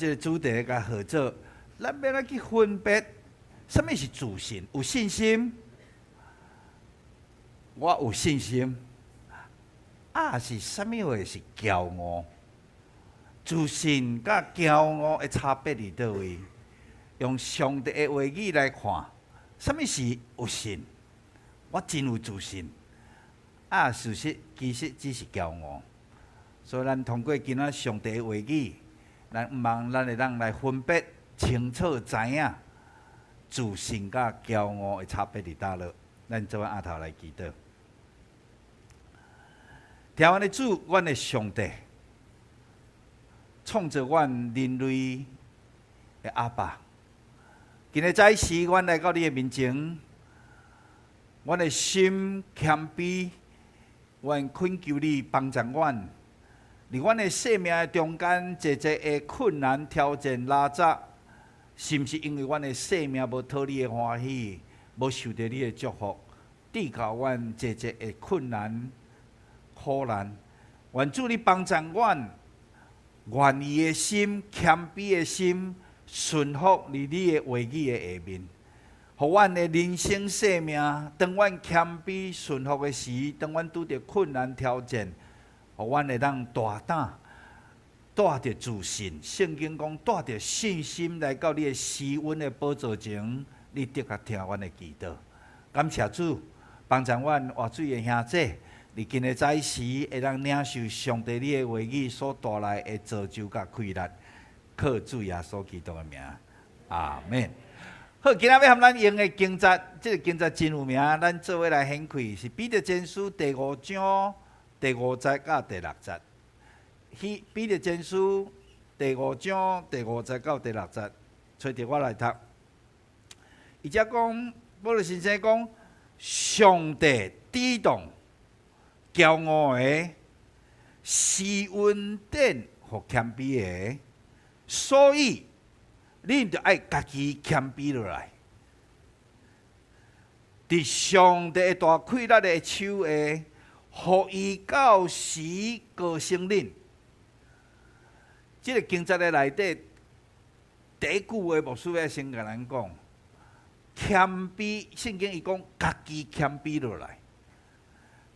這個主題共號做，咱欲按怎去分別，啥物是自信？有信心，我有信心，啊是啥物話是驕傲？自信佮驕傲的差別佇佗位？用上帝的話語來看，啥物是有信？我真有自信，啊，事實其實只是驕傲。所以咱通過今仔上帝的話語，咱毋望咱會當來分別清楚知影自信佮驕傲的差別佇佗落。咱做伙徛頭來祈禱。疼阮的主，阮的上帝，創造阮人類的阿爸。今日早時，阮來到你的面前，阮的心謙卑，阮懇求你幫助阮，佇阮的生命的中間，濟濟的困難、挑戰、拉雜，是毋是因為阮的生命無討你的歡喜，無受著你的祝福，致到阮濟濟的困難、苦難？願主你幫助阮，願意的心、謙卑的心，順服佇你的話語的下面，予阮的人生生命，當阮謙卑順服的時，當阮拄著困難挑戰，予阮會當大膽帶著自信。聖經講帶著信心來到你的施恩的寶座前，你的確聽阮的祈禱。感謝主，幫助阮活水的兄弟，佇今日早時會當領受上帝你的話語所帶來的造就佮氣力。靠主耶穌基督的名，阿們。好，今仔欲和咱用的經節，這個經節真有名，咱做伙來掀開，是彼得前書第五章第五節到第六節。彼彼得前書第五章第五節到第六節，揣著我來讀。伊遮講，保祿先生講，上帝抵擋驕傲的，施恩典予謙卑的。所以，恁著愛家己謙卑落來，佇上帝的大氣力的手下，予伊到時高升恁。這個經節的內底，第一句話牧師欲先共咱講，謙卑，聖經伊講家己謙卑落來。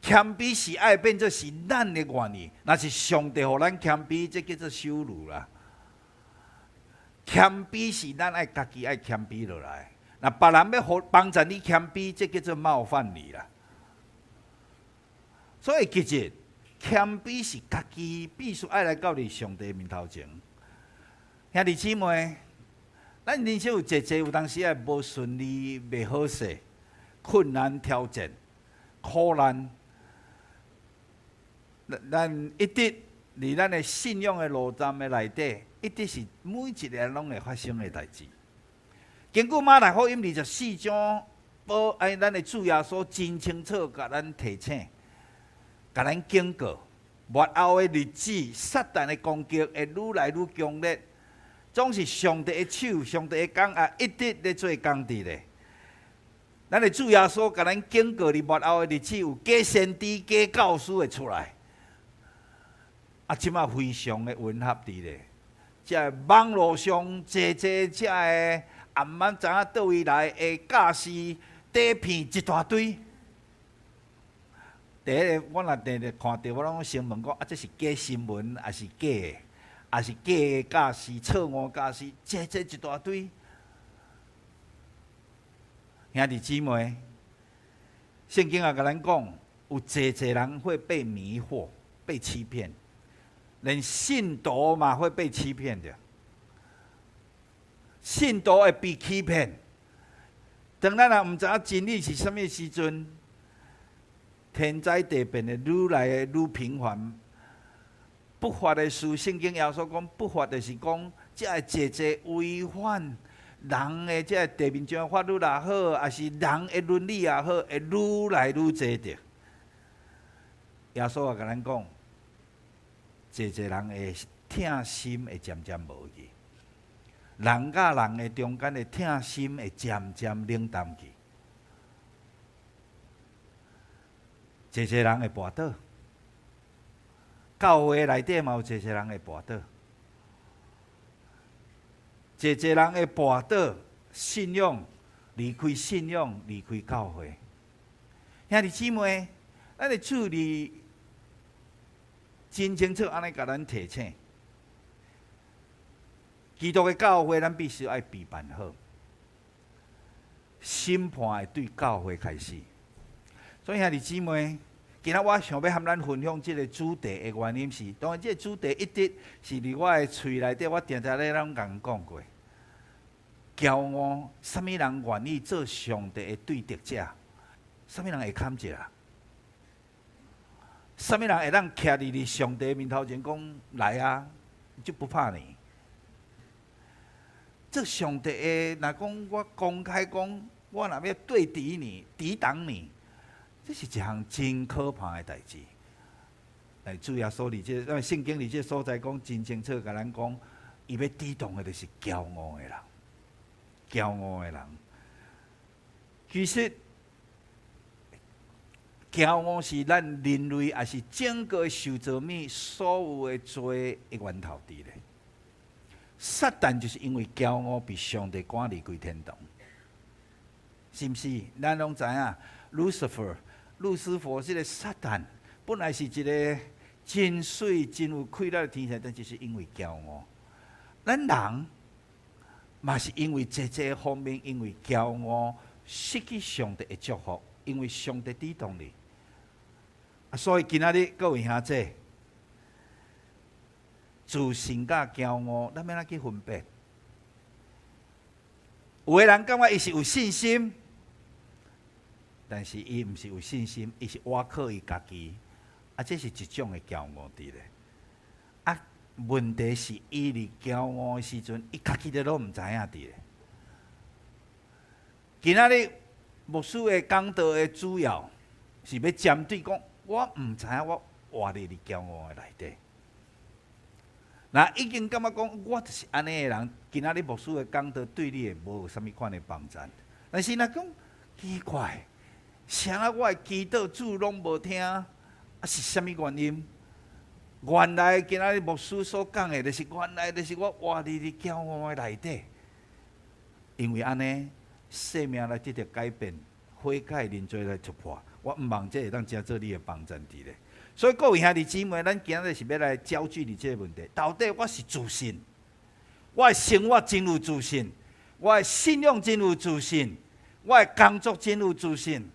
謙卑是愛變做是咱的願意，若是上帝予咱謙卑，這叫做羞辱啦。謙卑是咱愛家己愛謙卑落來，若別人欲幫助你謙卑，這叫做冒犯你啦。所以其實謙卑是家己必須愛來到佇上帝面頭前。兄弟姊妹，咱人生有濟濟有當時仔無順利、袂好勢、困難挑戰、苦難，咱一直佇咱的信仰的路程的內底，一直是每一個人攏會發生的代誌。根據馬太福音24章，保哎，咱的主耶穌真清楚共咱提醒，共咱警告，末後的日子，撒旦的攻擊會愈來愈強烈，總是上帝的手、上帝的工也一直咧做工佇咧。咱的主耶穌共咱警告，佇末後的日子有假先知、假教師會出來。啊，這馬非常的吻合佇咧。這個網路上濟濟這個毋捌知影佗位來的教師底片一大堆。第一个，我若定定看著，我攏先問講：啊，這是假新聞，抑是假的？抑是假的教師、錯誤教師，濟濟一大堆。兄弟姊妹，聖經也共咱講，有濟濟人會被迷惑、被欺騙。連信徒嘛會被欺騙的，信徒會被欺騙。當咱若毋知影真理是啥物時陣，天災地變會愈來愈頻繁。不法的事，聖經耶穌講不法，就是講這個濟濟違反人的這個地面上的法律也好，抑是人的倫理也好，會愈來愈濟著。耶穌也共咱講，濟濟人的疼心會漸漸無去，人佮人的中間的疼心會漸漸冷淡去，濟濟人會跋倒，教會內底嘛有濟濟人會跋倒。濟濟人會跋倒信仰，離開信仰，離開教會。兄弟姊妹，咱的主裡真清楚按呢共咱提醒，基督的教會，咱必須愛備辦好，審判會對教會開始。所以兄弟姊妹，今仔我想欲和咱分享這个主題的原因是，當然這个主題一直是佇我的喙內底，我定定咧攏共講過。驕傲，啥物人願意做上帝的對敵者？啥物人會堪這啊？啥物人會當徛佇上帝面頭前講來啊？就不怕你。做上帝的，若講我公開講，我若欲對敵你、抵擋你，這是一項真可怕的代誌。來，主耶穌佇這，因為聖經佇這所在講真清楚，共咱講，伊欲抵擋的就是驕傲的人，驕傲的人。其實，驕傲是咱人類，抑是整個受造物所有的罪的源頭佇咧。撒旦就是因為驕傲被上帝趕離開天堂，是毋是？咱攏知影，Lucifer，路斯佛這个撒旦，本來是一个真媠、真有氣力的天使，但就是因為驕傲。咱人嘛是因為濟濟方面，因為驕傲，失去上帝的祝福，因為上帝抵擋你。啊，所以今仔日各位兄弟，自信佮驕傲，咱欲按怎去分別？有的人感覺伊是有信心，但是伊毋是有信心，伊是倚靠伊家己。啊，這是一種的驕傲佇咧。啊，問題是伊佇驕傲的時陣，伊家己都攏毋知影佇咧。今仔日牧師的講道的主要是欲針對講，我毋知影我活佇驕傲的內底。若已經感覺講，我就是按呢的人，今仔日牧師的講道對你會無啥物款的幫助。但是若講奇怪，啥我的祈禱主攏無聽，啊是啥物原因？原來今仔日牧師所講的，就是原來就是我活佇驕傲的內底。因為按呢，生命來得著改變，悔改認罪來突破。我毋望這會當成做你的幫助佇咧。所以各位兄弟姊妹，咱今仔日是欲來焦聚佇這个問題：到底我是自信，我的生活真有自信，我的信仰真有自信，我的工作真有自信，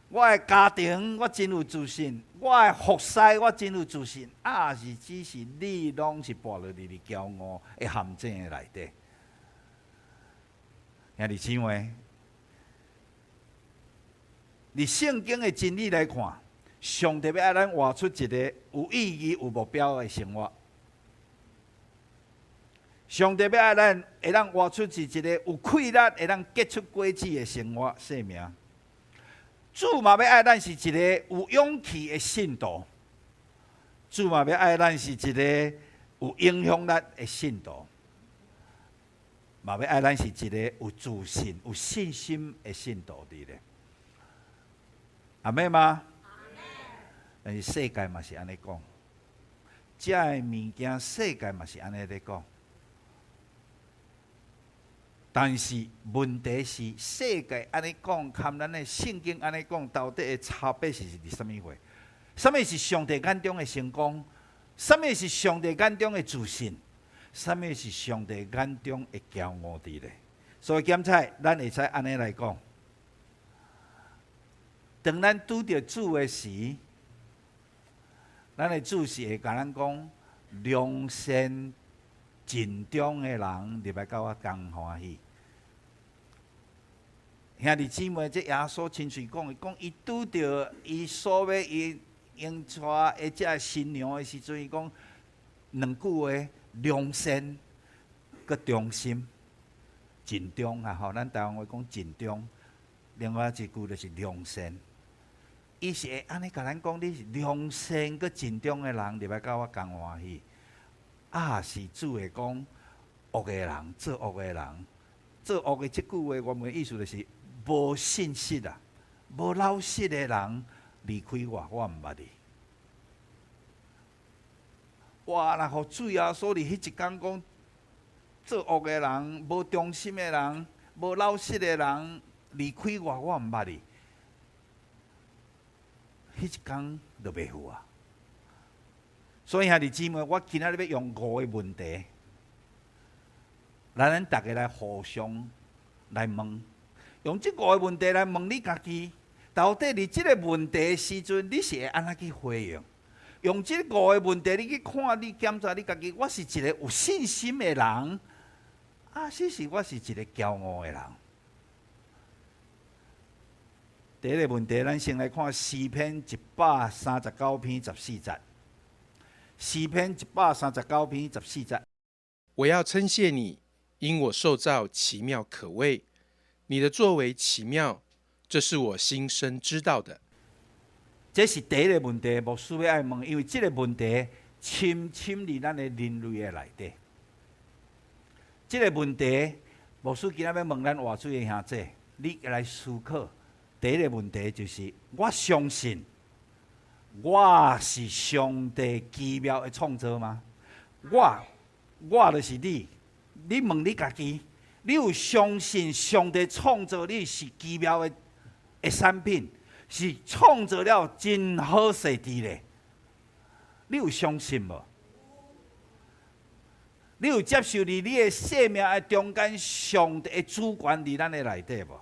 我的家庭我真有自信，我的服侍我真有自信，抑是只是你攏是跋落佇驕傲的陷阱的內底？兄弟姊妹，佇聖經的真理來看，上帝欲愛咱活出一個有意義、有目標的生活。上帝欲愛咱會當活出是一個有氣力、會當結出果子的生活生命。主嘛欲愛咱是一个有勇氣的信徒。主嘛欲愛咱是一个有影響力的信徒。嘛欲愛咱是一個有自信、有信心的信徒佇咧。阿們嗎？但是世界嘛是按呢講，這个物件世界嘛是按呢咧講。但是問題是，世界按呢講，佮咱的聖經按呢講，到底的差別是佇啥物貨？啥物是上帝眼中的成功？啥物是上帝眼中的自信？啥物是上帝眼中的驕傲佇咧？所以檢查，咱會使按呢來講：當咱拄著主的時，咱的主是會共咱講，良善盡忠的人入來佮我同歡喜。兄弟姊妹，這耶穌親喙講的，講伊拄著伊所欲伊迎娶的這新娘的時陣，伊講兩句話：良善閣忠心，盡忠啊！吼，咱台灣話講盡忠，另外一句就是良善。伊是會按呢共咱講，你是良善閣盡忠的人，入來佮我同歡喜。抑是主會講惡的人，做惡的人，做惡的這句話原文意思就是無信實啊，無老實的人離開我，我毋捌你。哇！若予主耶穌佇彼一工講，做惡的人、無忠心的人、無老實的人離開我，我毋捌你。彼一工就袂赴啊！所以兄弟姊妹，我今仔日欲用五个問題，來咱逐家來互相來問，用這五个問題來問你家己，到底佇這个問題的時陣，你是會按怎去回應？用這五个問題，你去看你檢查你家己，我是一个有信心的人，抑是我是一个驕傲的人？第一个問題，咱先來看詩篇139篇14節。詩篇一百三十九篇十四節。我要稱謝你，因我受造奇妙可畏，你的作為奇妙，這是我心深知道的。這是第一个問題，牧師欲愛問，因為這个問題深深佇咱的人類的內底。這个問題，牧師今仔欲問咱活水的兄弟，你來思考。第一个問題就是，我相信我是上帝奇妙的創造嗎？我就是你，你問你家己，你有相信上帝創造你是奇妙的產品，是創造了真好勢佇咧？你有相信無？你有接受佇你的生命的中間，上帝的主權佇咱的內底無？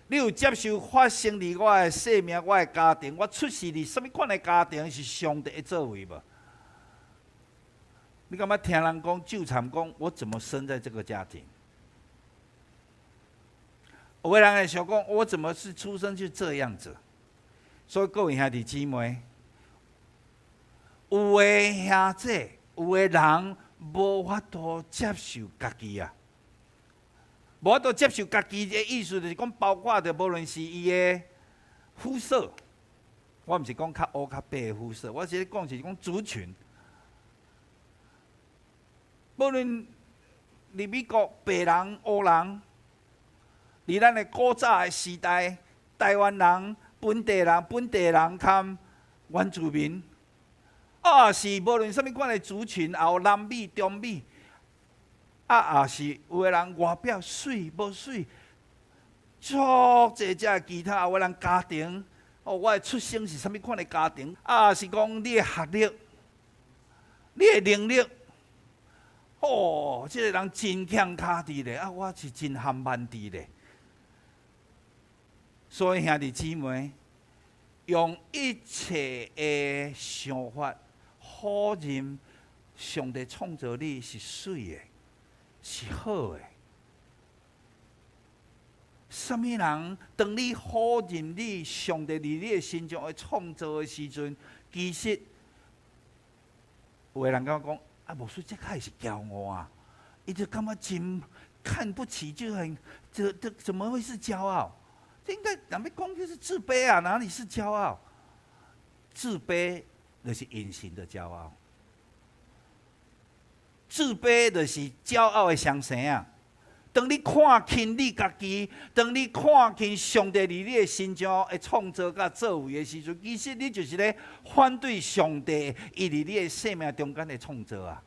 你有接受發生佇我的生命、我的家庭，我出世佇啥物款的家庭是上帝的作為無？你敢捌聽人講糾纏講，我怎麼生在這個家庭？有的人會想講，我怎麼是出生就這樣子？所以各位兄弟姊妹，有的兄弟，有的人無法度接受家己啊。無法度接受家己的意思，就是講，包括著無論是伊的膚色，我毋是講較烏較白的膚色，我是咧講是講族群。無論佇美國白人、烏人，佇咱的古早的時代，台灣人、本地人、本地人佮原住民，抑是無論啥物款的族群，也有南美、中美。啊，也是有的人外表媠無媠，足濟只其他有的人家庭，哦，我的出生是啥物款的家庭？啊，是講你的學歷、你的能力，哦，這个人真強跤佇咧，啊，我是真含慢佇咧。所以兄弟姊妹，用一切的想法否認上帝創造你是媠的，是好的。啥物人當你否認你上帝佇你的身上的創造的時陣，其實有的人感覺講啊，牧師這開是驕傲啊！伊就感覺真看不起，就很這怎麼會是驕傲？這應該人欲講就是自卑啊，哪裡是驕傲？自卑就是隱形的驕傲。自卑就是驕傲的雙生啊！當你看輕你家己，當你看輕上帝佇你的身上的創造佮作為的時陣，其實你就是咧反對上帝伊佇你的生命中間的創造啊！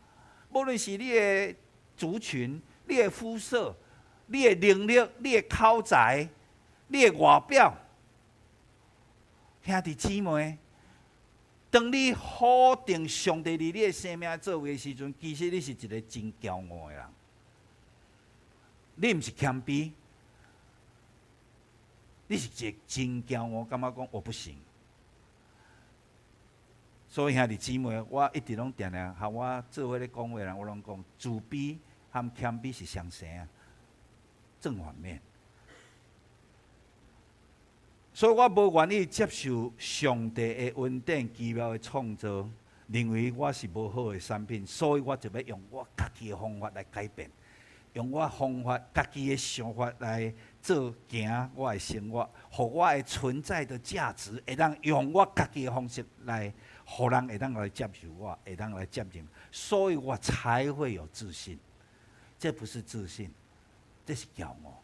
無論是你的族群、你的膚色、你的能力、你的口才、你的外表，兄弟姊妹，當你否定上帝佇你的生命作為的時陣，其實你是一个真驕傲的人。你毋是謙卑，你是一个真驕傲，感覺講我不行。所以兄弟姊妹，我一直攏定定和我做伙咧講話人，我攏講自卑和謙卑是相生啊，正反面。所以我無願意接受上帝的恩典、奇妙的創造，認為我是無好的產品，所以我就欲用我家己的方法來改變，用我方法、家己的想法來做行我的生活，予我的存在的價值會當用我家己的方式來，予人會當來接受我，會當來接近，所以我才會有自信。這不是自信，這是驕傲，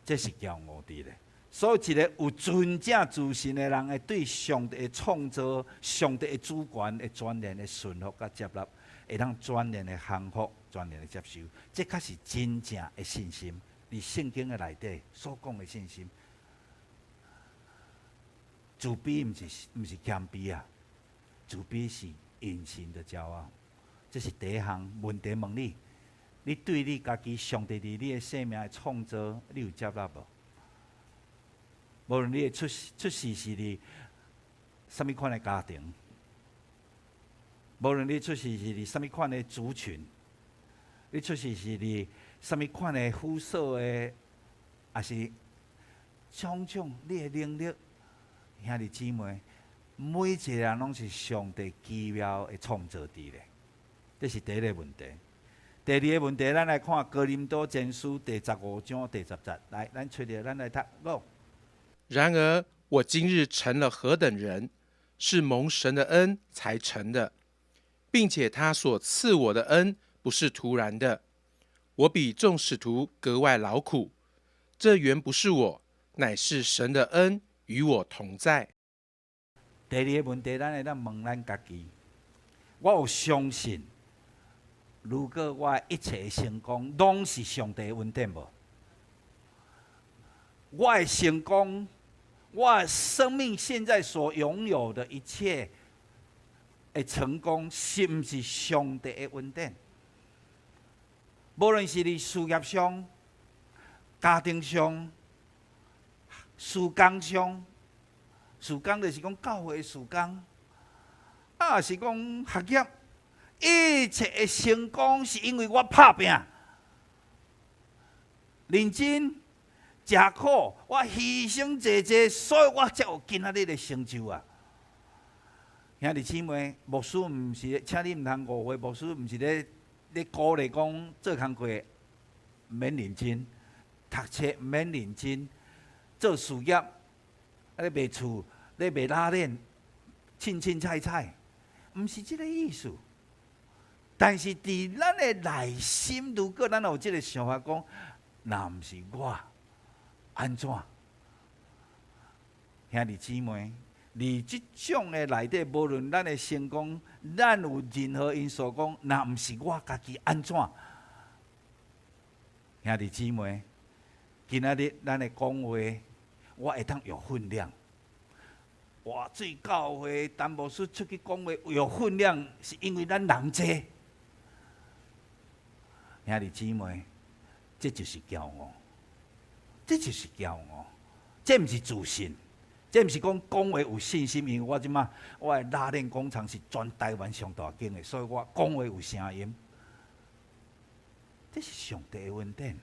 這是驕傲佇咧。所以，一个有真正自信的人，會對上帝的創造、上帝的主權，會全然的順服佮接納，會當全然的降服、全然的接受，這才是真正的信心。佇聖經的內底所講的信心，自卑毋是謙卑啊，自卑是隱形的驕傲。這是第一項問題問你：你對你家己上帝佇你的生命的創造，你有接納無？無論你的出世是佇啥物款的家庭，無論你出世是佇啥物款的族群，你出世是佇啥物款的膚色的，抑是種種你的能力，兄弟姊妹，每一個人攏是上帝奇妙的創造佇咧。這是第一個問題。第二個問題，咱來看哥林多前書第15章第10節。來，咱揣著，咱來讀。Go。然而我今日成了何等人，是蒙神的恩才成的，並且他所賜我的恩不是徒然的。我比眾使徒格外勞苦，這原不是我，乃是神的恩與我同在。第二個問題，咱會當問咱家己：我有相信，如果我一切成功，攏是上帝恩典無？我的成功，我生命現在所擁有的一切的成功，是毋是上帝的恩典？無論是佇事業上、家庭上、事工上，事工就是講教會的事工，啊，是講學業，一切的成功是因為我拍拚、認真、食苦，我犧牲濟濟，所以我才有今仔日的成就啊！兄弟姊妹，牧師毋是，請你毋通誤會，牧師毋是咧鼓勵講做工課毋免認真，讀冊毋免認真，做事業，啊咧賣厝，咧賣拉鏈，凊凊彩彩，毋是這個意思。但是佇咱的內心，如果咱有這個想法講，若毋是我，按怎？兄弟姊妹，佇這種的內底，無論咱的成功，咱有任何因素講，若毋是我家己按怎？兄弟姊妹，今仔日咱的講話，我會當有分量。哇！這教會陳牧師出去講話有分量，是因為咱人濟。兄弟姊妹，這就是驕傲，這就是驕傲，這毋是自信，這毋是講講話有信心，因為我這馬我的拉鏈工廠是全台灣上大間的，所以我講話有聲音。這是上帝的恩典，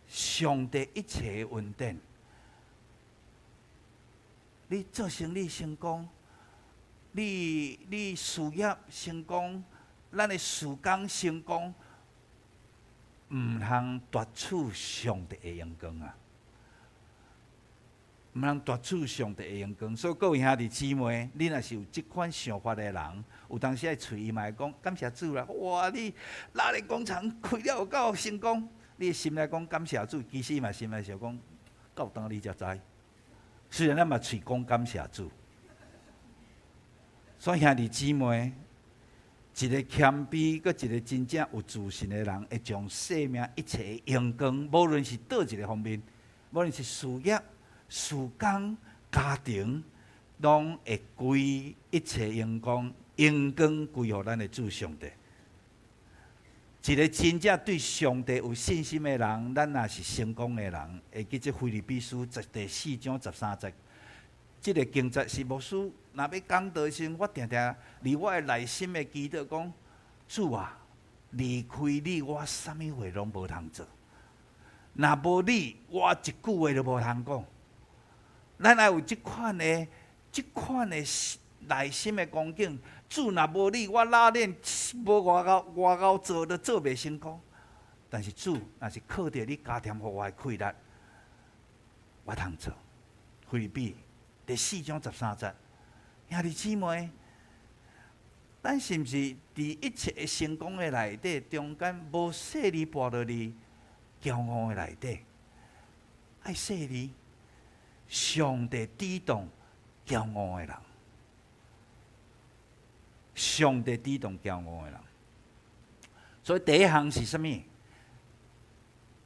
上帝一切的恩典。你做生意成功，你事業成功，咱的事工成功，毋通奪取上帝的榮光啊！毋通奪取上帝的榮光。所以各位兄弟姊妹，你若是有這款想法的人，有當時愛喙伊嘛會講感謝主啦！哇，你拉鏈工廠開了有夠成功，你心內講感謝主，其實嘛心內想講，到當你才知。雖然咱嘛喙講感謝主，所以兄弟姊妹，一個謙卑，閣一個真正有自信的人，會將生命一切的榮光，無論是佗一個方面，無論是事業、事工、家庭，攏會歸一切榮光，榮光歸予咱的主上帝。一個真正對上帝有信心的人，咱若是成功的人，會記這腓立比書第4章13節。這個經節是牧師若欲講道時，我定定佇我的內心的祈禱講：主啊，離開你，我啥物話攏無通做。若無你，我一句話都無通講。咱愛有這款的內心的光景。主若無你，我拉鏈無偌𠢕偌𠢕做都做袂成功。但是主，若是靠著你加添予我的氣力，我通做。腓立比第4章13節，兄弟姊妹，咱是毋是佇一切的成功的內底中間，無細膩跋落佇驕傲的內底？愛細膩，上帝抵擋驕傲的人，上帝抵擋驕傲的人。所以第一項是啥物？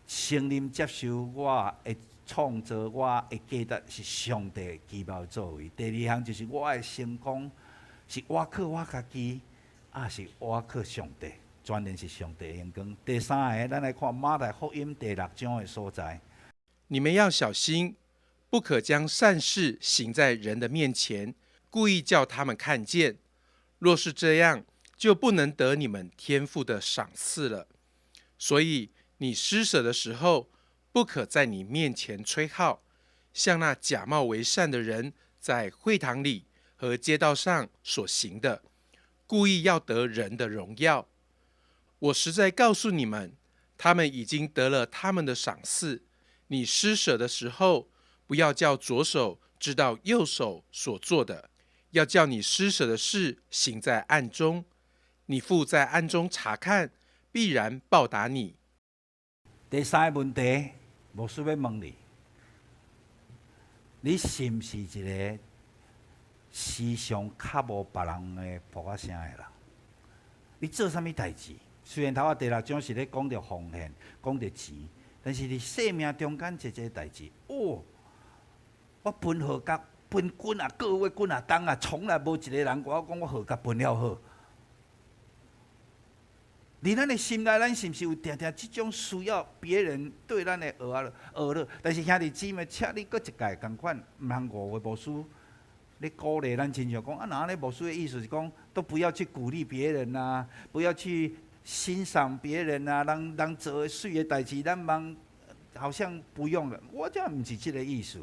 承認接受我的創造，我的價值是上帝奇妙作為。第二項就是我的成功是我靠我家己，抑是我靠上帝？全然是上帝的榮光。第三个，咱來看馬太福音第六章的所在。你們要小心，不可將善事行在人的面前，故意叫他們看見。若是這樣，就不能得你們天父的賞賜了。所以你施捨的時候，不可在你面前吹號，像那假冒為善的人在會堂裡和街道上所行的，故意要得人的榮耀。我實在告訴你們，他們已經得了他們的賞賜。你施捨的時候，不要叫左手知道右手所做的，要叫你施捨的事行在暗中。你父在暗中察看，必然報答你。第三個問題，牧師欲問你：你是毋是一個時常較無別人的噗仔聲的人？你做啥物代誌？雖然頭仔第六章是咧講著奉獻，講著錢，但是佇生命中間濟濟代誌，哦，我分號角分幾若個月、幾若冬啊，從來無一個人共我講我號角分了好。佇咱的心內，咱是毋是有定定這種需要別人對咱的呵啊呵咾？但是兄弟姊妹，請你閣一擺仝款，毋通誤會牧師咧鼓勵咱，親像講啊，若按呢牧師的意思是講，都不要去鼓勵別人啊，不要去欣賞別人啊，人人做的媠的代誌，咱茫好像不用了。我這毋是這个意思。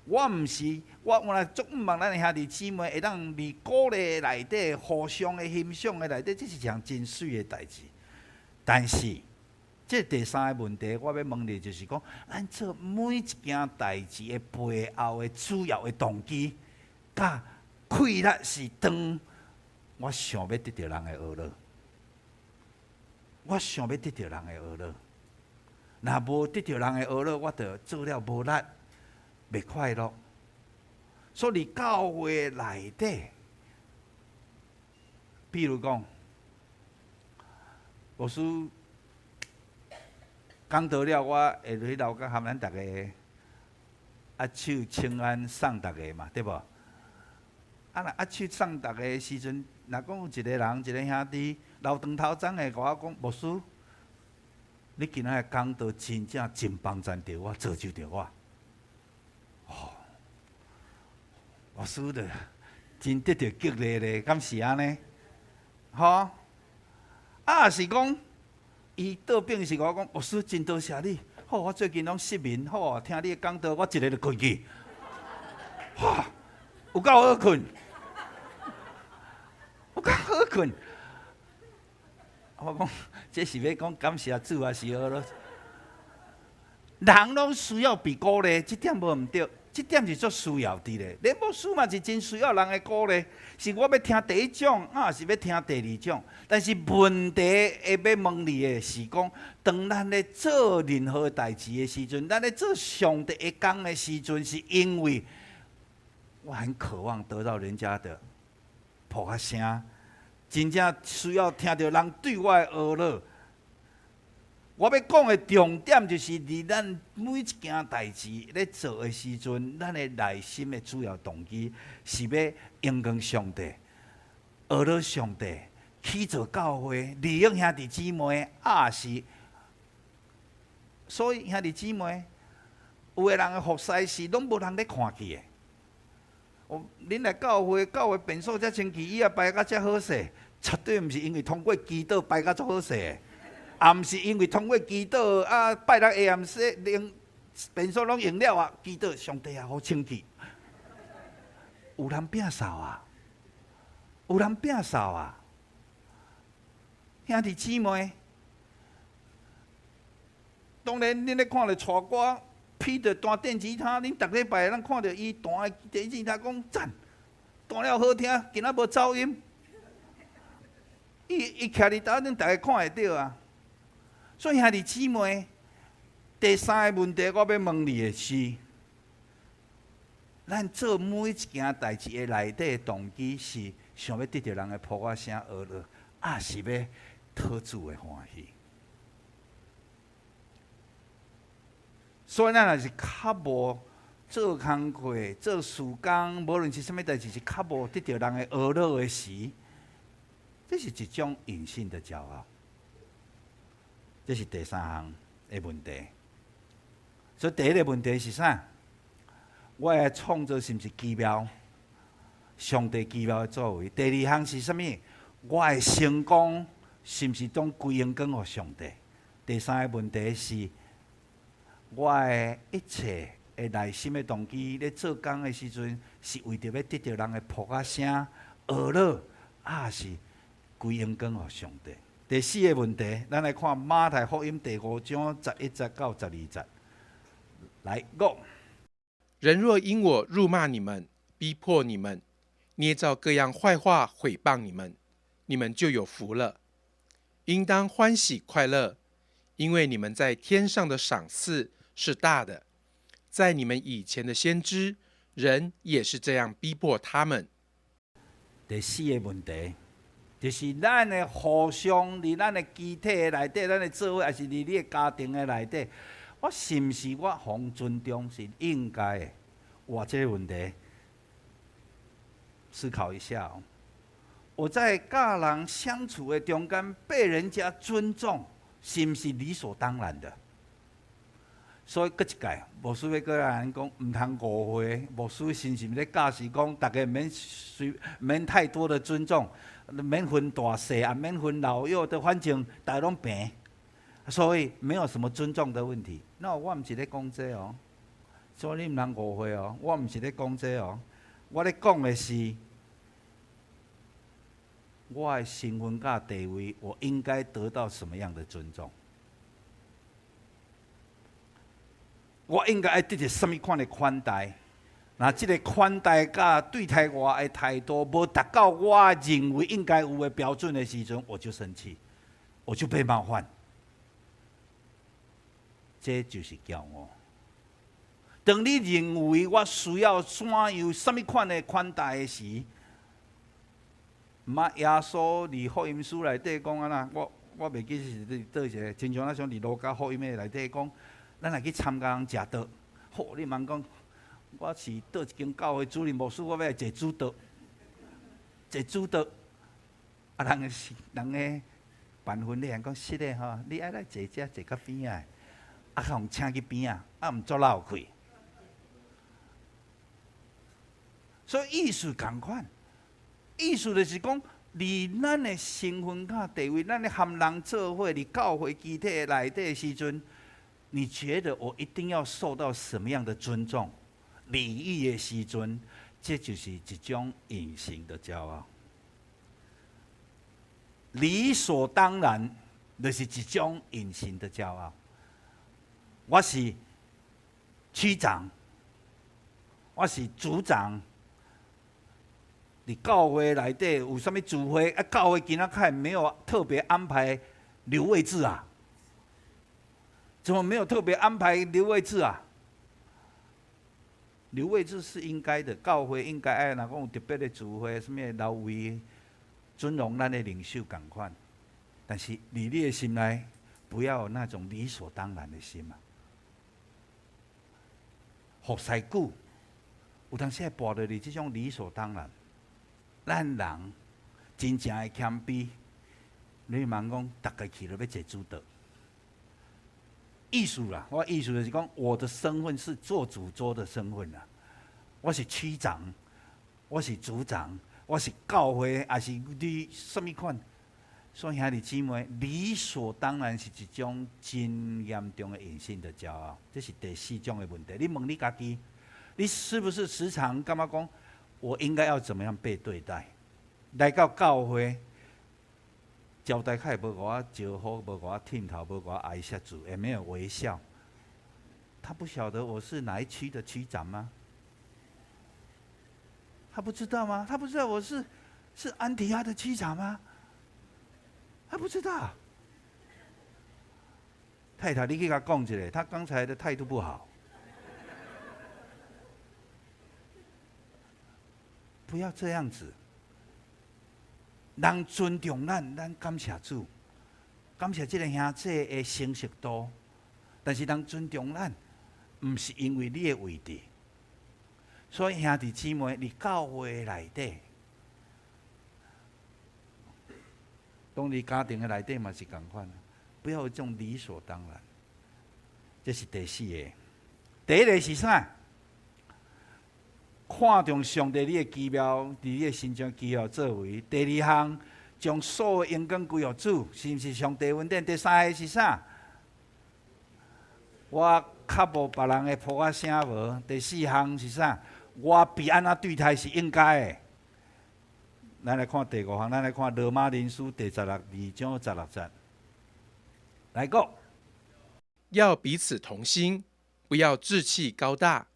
我毋是，我原來足向望咱的兄弟姊妹會當佇鼓勵內底，互相的欣賞的內底，這是一項真媠的代誌。但是，這第三个問題，我欲問你，就是講，咱做每一件代誌的背後的主要的動機，佮氣力是當我想欲得著人的呵咾，我想欲得著人的呵咾，若無得著人的呵咾，我就做了無力，袂快樂。所以教會內底，比如講，牧師講道了，我會落去樓跤含咱逐家握手請安送逐家嘛，對無？啊，若握手送逐家的時陣，若講有一個人，一個兄弟留長頭鬃的，共我講，牧師，你今仔日講道真正真幫贊著我，造就著我。哦，牧師就真得著激勵咧，敢是按呢？吼！啊，是講，伊倒轉是共我講，牧師真多謝你。好，我最近攏失眠，好，聽你講道，我一下就睏去。哇，有夠好睏，有夠好睏。我講，這是欲講感謝主抑是呵咾？人攏需要被鼓勵，這點無毋對，這點是足需要佇咧。連牧師嘛是真需要人的鼓勵。是我欲聽第一種，抑是欲聽第二種？但是問題會欲問你的是講，當咱咧做任何代誌的時陣，咱咧做上帝的工的時陣，是因為我很渴望得到人家的噗仔聲，真正需要聽著人對我的呵咾。我欲講的重點就是，佇咱每一件代誌咧做的時陣，咱的內心的主要動機是欲榮光上帝、呵咾上帝、去做教會、利用兄弟姊妹，抑是所以兄弟姊妹，有的人的服侍是攏無人咧看見的。哦，恁來教會，教會便所遮清氣，椅仔擺甲遮好勢，絕對毋是因為通過祈禱擺甲足好勢的。也毋是因為通過祈禱啊，拜六下暗洗連便所攏用了啊，祈禱上帝啊，予清氣。有人摒掃啊，有人摒掃啊，兄弟姊妹，當然恁咧看著蔡歌彼得彈電吉他，恁逐禮拜咱看著伊彈的電吉他，講讚，彈了好聽，今仔無走音。伊伊徛佇頭，恁逐家看會著啊。所以兄弟姊妹，第三个問題我欲問你的是：咱做每一件代誌的內底動機是想欲得著人的噗仔聲呵咾，抑是欲討討主的歡喜。所以咱若是較無做工課、做事工，無論是啥物代誌，是較無得著人的呵咾的時，這是一種隱性的驕傲。這是第三項的問題。所以第一个問題是啥？我的創造是毋是奇妙？上帝奇妙的作為。第二項是啥物？我的成功是毋是當歸榮光予上帝？第三個問題是，我的一切的內心的動機，咧做工的時陣，是為著欲得著人的噗仔聲、呵咾，抑是歸榮光予上帝？第四个問題，咱來看馬太福音第五章11節到12節。來，go。人若因我辱罵你們、逼迫你們、捏造各樣壞話毀謗你們，你們就有福了，應當歡喜快樂，因為你們在天上的賞賜是大的。在你們以前的先知，人也是這樣逼迫他們。第四个問題，就是咱的互相佇咱的肢體的內底，咱的做伙，抑是佇你的家庭的內底，我是毋是我予尊重是應該的？哇，這个問題思考一下哦。我在佮人相處的中間，被人家尊重，是毋是理所當然的？所以，閣一擺，牧師欲閣來講，毋通誤會。牧師是毋是咧教示講，逐家毋免隨，免太多的尊重，免分大細，也免分老幼的，反正逐家攏平。所以沒有什麼尊重的問題。那我毋是咧講這哦，所以你毋通誤會哦。我毋是咧講這哦，我咧講的是我的身份佮地位，我應該得到什麼樣的尊重？我應該愛得著啥物款的款待？若這个款待佮對待我的態度無達到我認為應該有的標準的時陣，我就生氣，我就被冒犯。這就是驕傲。當你認為我需要怎樣、啥物款的款待的時，毋啊，耶穌佇福音書內底講按怎？我袂記是佇佗一个，親像若像佇路加福音的內底講，咱來去參加人食桌，好，你毋通講，我是佗一間教會主任牧師，我欲來坐主桌，坐主桌。啊，人是人咧辦婚禮人講是的吼，你愛來坐遮坐較邊仔，啊，予人請去邊仔，啊，毋足落氣。所以意思仝款，意思就是講，佇咱的身份佮地位，咱咧和人做伙，佇教會肢體內底的時陣，你覺得我一定要受到什麼樣的尊重、禮遇的時陣，這就是一種隱形的驕傲。理所當然，就是一種隱形的驕傲。我是區長，我是組長。佇教會內底有啥物聚會？啊，教會今仔開沒有特別安排留位置啊？怎麼沒有特別安排留位置啊？留位置是應該的，教會應該愛若講有特別的聚會，啥物留位，尊榮咱的領袖仝款。但是佇你的心內，不要有那種理所當然的心啊！服侍久，有當時會跋落佇這種理所當然。咱人真正會謙卑，你毋通講，逐家去著欲坐主桌。意思啦，我意思就是講，我的身份是坐主桌的身份啦。我是區長，我是組長，我是教會，抑是你啥物款？所以兄弟姊妹，理所當然是一種真嚴重的隱性的驕傲，這是第四種的問題。你問你家己，你是不是時常感覺講，我應該要怎麼樣被對待？來到教會，招待較會無予我招呼，無予我點頭，無予我挨下主，也沒有微笑。他不曉得我是哪一區的區長嗎？他不知道嗎？他不知道我是安提阿的區長嗎？他不知道。太太，你去共伊講一下，他剛才的態度不好。不要這樣子。人尊重咱，咱感謝主。感謝這个兄姊的成熟度，但是人尊重咱，毋是因為你的位置。所以兄弟姊妹，佇教會內底，當你家庭的內底嘛是仝款，不要有這種理所當然。這是第四个。第一个是啥？看重上帝你的奇妙，佇你的身上奇妙作為。第二項，將所有榮光歸予主，是毋是上帝恩典？第三个是啥？我較無別人的噗仔聲無。第四項是啥？我被按怎對待是應該的。咱來看第五項，咱來看羅馬人書第十二章十六節。來講，要彼此同心，不要志氣高大，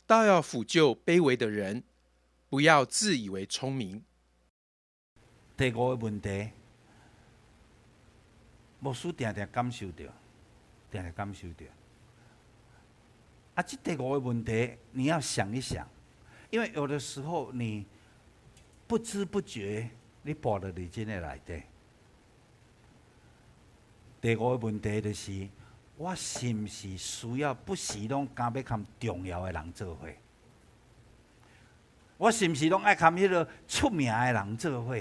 倒要俯就卑微的人，不要自以為聰明。第五个問題，牧師定定感受著，定定感受著。啊，這第五个問題，你要想一想，因為有的時候你不知不覺，你跋落佇這个內底。第五个問題就是，我是毋是需要不時攏敢欲佮重要的人做伙？我是毋是攏愛佮彼个出名的人做伙？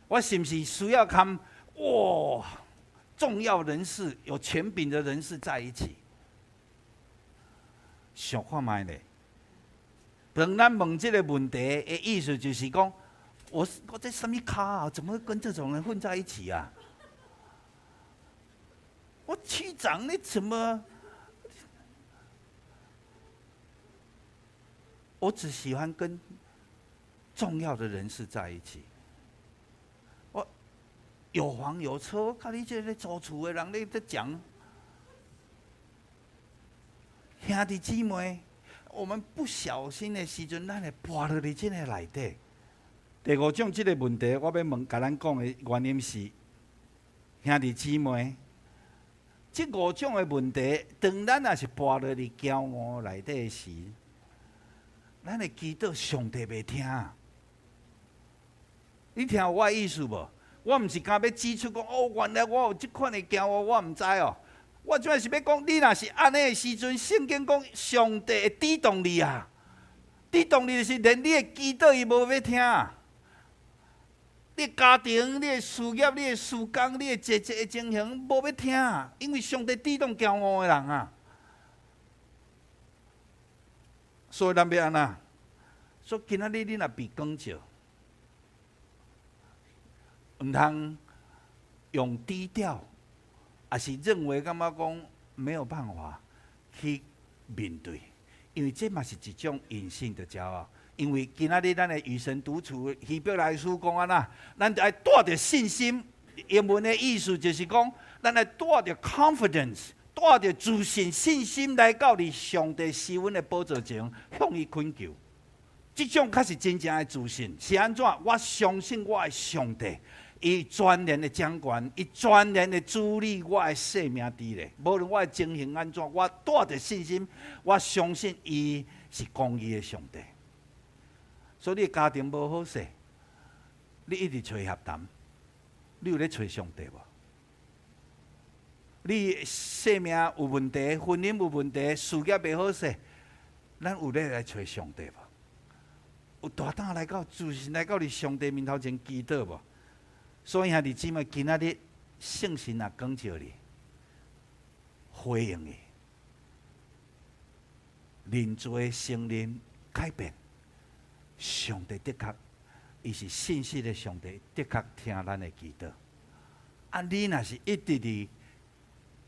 我是毋是需要佮哇重要人士、有權柄的人士在一起？想看覓咧？當咱問這个問題的意思就是講，我這啥物咖啊？怎麼會跟這種人混在一起啊？我區長，你怎麼？我只喜歡跟重要的人士在一起。我有房有車，我佮你這个租厝的人，你咧講。兄弟姊妹，我們不小心的時陣，咱會跋落佇這个內底。第五種這个問題，我欲問，共咱講的原因是，兄弟姊妹，這五種的問題，當咱若是跋落佇驕傲內底時，咱會祈禱上帝袂聽。你聽有我的意思無？我毋是敢欲指出講，哦，原來我有這款的驕傲，我毋知哦。我這擺是欲講，你若是按呢的時陣，聖經講上帝會抵擋你啊！抵擋你就是連你的祈禱伊無欲聽。你的家庭、你的事業、你的事工、你的一切的情形，無欲聽，因為上帝抵擋驕傲的人啊。所以咱欲按怎？所以今仔日你若被光照，毋通用低調，也是認為感覺講沒有辦法去面對，因為這嘛是一種隱性的驕傲。因為今仔日咱的與神獨處，希伯來書講按怎，咱著愛帶著信心。英文的意思就是講，咱愛帶著 confidence，帶著自信信心來到佇上帝施恩的寶座前，向伊懇求。這種較是真正的自信，是按怎？我相信我的上帝，伊全然的掌權，伊全然的主理我的生命佇咧。無論我的情形按怎，我帶著信心，我相信伊是公義的上帝。所以你家庭無好勢，你一直揣協談，你有咧揣上帝無？你生命有問題，婚姻有問題，事業袂好勢，咱有咧來揣上帝無？有大膽來到自信來到佇上帝面頭前祈禱無？所以兄弟姊妹，今仔日聖神若光照你，回應伊，認罪承認改變，上帝的確，伊是信實的上帝，的確聽咱的祈禱。啊，你若是一直佇，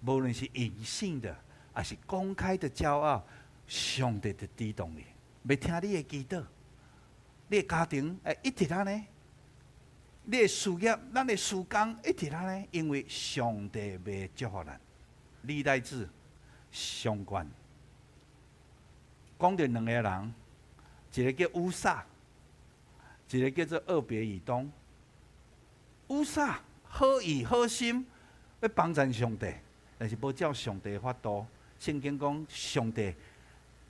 無論是隱性的，抑是公開的驕傲，上帝就抵擋你，袂聽你的祈禱。你的家庭會一直按呢，你的事業、咱的事工一直按呢，因為上帝袂祝福咱。歷代志上卷講著兩個人，一個叫烏撒，一個叫做俄別以東。烏撒好意好心欲幫贊上帝，但是無照上帝的法度。聖經講上帝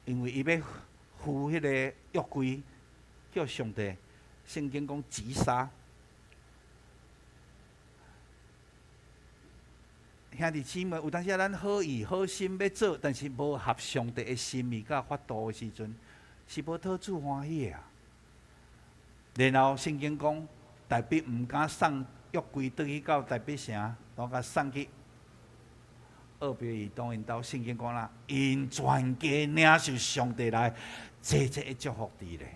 因為伊欲扶彼個約櫃，叫上帝，聖經講擊殺。兄弟姊妹，有當時咱好意好心欲做，但是無合上帝的心意佮法度的時陣，是無討主歡喜的啊。然後聖經講，大衛毋敢送約櫃轉去到大衛城，當共送去奧別以東𪜶兜。聖經講啦，𪜶全家領受上帝來濟濟的祝福佇咧。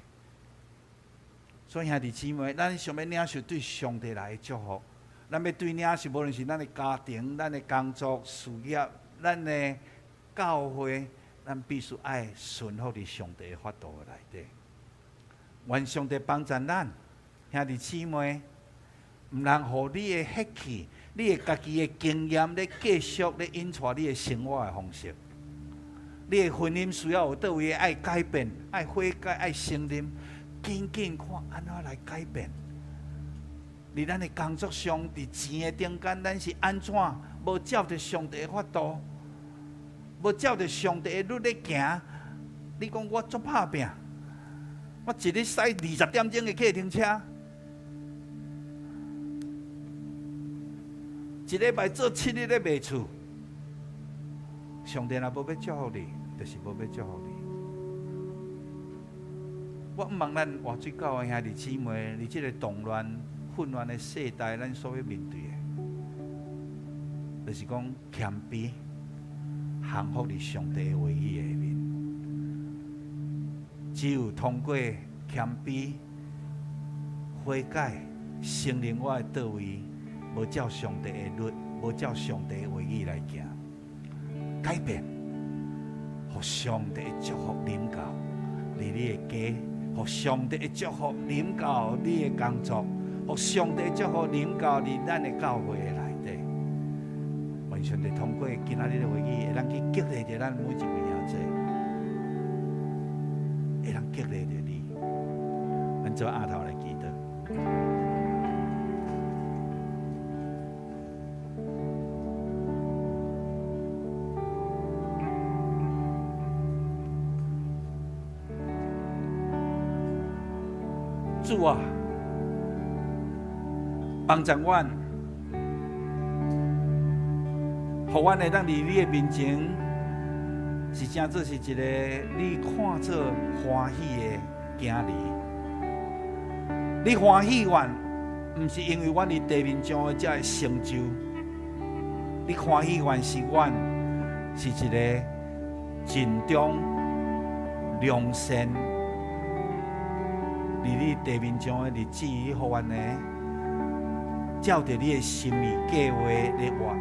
所以兄弟姊妹，咱想欲領受對上帝來的祝福，咱欲對領受，無論是咱的家庭、咱的工作、事業、咱的教會，咱必須愛順服佇上帝的法度內底。願上帝幫助咱兄弟姊妹，毋通予你的血氣、你的家己的經驗咧繼續咧引帶你的生活的方式。你的婚姻需要有佗位愛改變、愛悔改、愛承認，緊緊看按怎來改變。佇咱的工作上，佇錢的中間，咱是按怎無照著上帝的法度，無照著上帝的律咧行？你講我足拍拚，我一日駛20點鐘的計程車，一禮拜做7日咧賣厝。上帝若無欲祝福你，就是無欲祝福你。我毋茫咱活水教會兄弟姊妹，佇這個動亂、混亂的世代，咱所欲面對的，就是講謙卑、降服佇上帝的話語下面。只有通過謙卑、悔改、承認我的佗位，無照上帝的律，無照上帝的話語來行，改變，予上帝的祝福臨到佇你的家，予上帝的祝福臨到你的工作，予上帝的祝福臨到佇咱的教會的內底。願上帝通過今仔日的話語，會當去激勵著咱每一位兄弟，會當激勵著你。咱做阿頭來祈禱。主啊，幫助阮，予阮會當佇你的面前，是成做是一个你看做歡喜的囝兒。你歡喜阮，毋是因為阮佇地面上的這个成就，你歡喜阮是阮是一個盡忠良善。佇你地面上的日子，予阮呢，照著你的心意計劃咧活。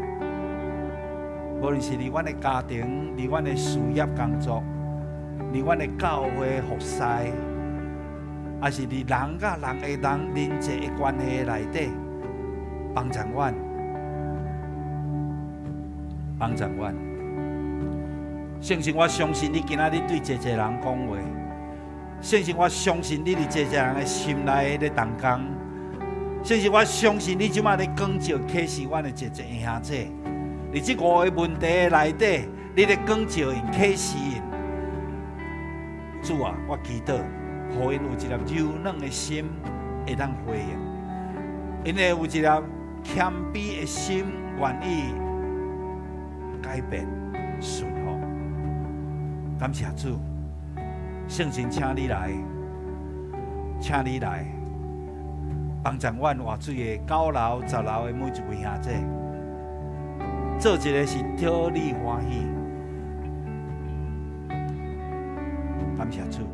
無論是佇阮的家庭，佇阮的事業工作，佇阮的教會服侍，抑是佇人佮人的人人際的關係內底，幫助阮，幫助阮。聖神，我相信你今仔日對濟濟人講話。聖神，我相信你佇濟濟人的心內咧動工。聖神，我相信你這擺咧光照啟示阮的濟濟兄弟，佇這五個問題內底，你咧光照𪜶，啟示𪜶。主啊，我祈禱，予𪜶有一粒柔軟的心，會當回應；𪜶會有一粒謙卑的心，願意改變、順服。感謝主。聖神，請你來，請你來，幫助阮活水的九樓、十樓的每一位兄弟，做一个是討你歡喜。感謝主。